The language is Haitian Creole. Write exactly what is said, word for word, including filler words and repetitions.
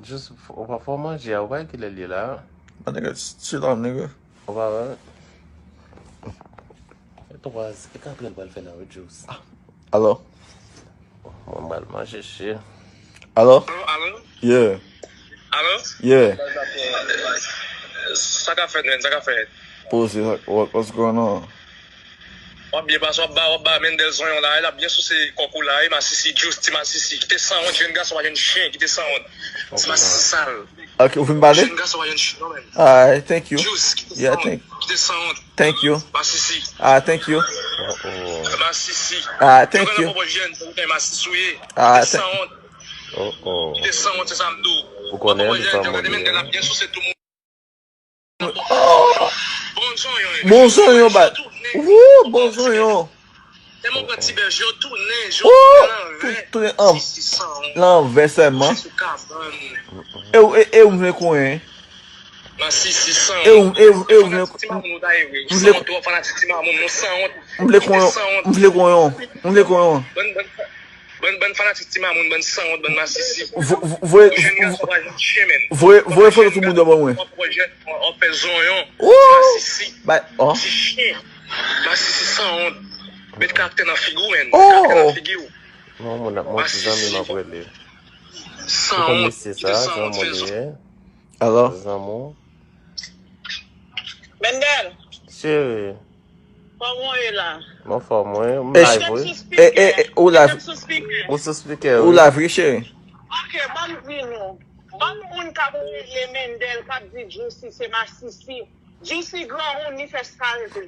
Jus, ou pa fè manje a, ou pa kilè l ye la? My nigga, sit down, nigga. Ou pa wè? E twa, e katè l pral fè la, wi, Jus. Alo? Mwen pral manje, shit. Alo? Alo? Yeah. Alo? Yeah. Sa ka fèt, men, sa ka fèt. Poze, what, what's going on? W ap byen pase, w ap ba, w ap ba Mendel zonyon la, l ap byen souse kòk ou la, e masisi, Jus, ti masisi, kite sanwont, jèn gason pa jèn chen, kite sanwont. Ti masisi sal. Ok, ou fin pale? Jèn gason pa jèn chen, non, men. Alright, thank you. Jus, kite Yeah, sanwont, thank, kite sanwont. Thank you. Masisi, Ah, thank you. Oh, oh. Masisi. Ah, thank you. Papa jèn, se ou masisi ou ye. Ah, Kite thank- sanwont, Oh, oh. kite sanwont, se sa m di w. Ou konnen Papa li jèn, pa jèn, moun men li, gade hein? L ap byen souse tout moun. Oh, Bon zonyon, bon zonyon, bat. Woo, bon zonyon. Tèlman pran ti bèj yo tounen, yo Oh, tounen tou- anvè. tounen an- Sisi sanwont. Lanvè sèlman. Sou kabann. E ou, e, e ou m vle konyen. Masisi sanwont. E ou, e ou, e ou m vle, Fanatik ti mamoun ou ta ye, wi. m vle- Sanwont, ou fanatik ti mamoun, nou sanwont. m vle konyen, m vle konyen, m vle konyen. Bann, bann, bann, bann fanatik ti mamoun, bann sanwont, bann masisi. Vo- vo- Voye, Jèn gason pa jèn chen, men. voye, voye foto sou moun ban mwen. W ap wè jèn, w ap fè zonyon. Woo! Masisi. Ba, oh. Ti chen. Masisi sanwont. Met karaktè nan figi w, men. Oh! Karaktè nan figi w. Non, mon, mon ti zanmi m ap rele. Ou konn Sanwont. mesye sa, zanmi w li ye. Alo? Zanmi w. Mendel, Cheri, kòman w ye la? m anfòm, wi. M Eh, live, Mete m wi. sou Eh, speaker. eh, eh, ou la, Mete m sou speaker. Ou sou speaker, ou wi. la vre, cheri. Ok, ban m di nou. Ban m moun k ap rele Mendel, k ap di Juicy se masisi. Juicy granmoun, li fè sa l vle.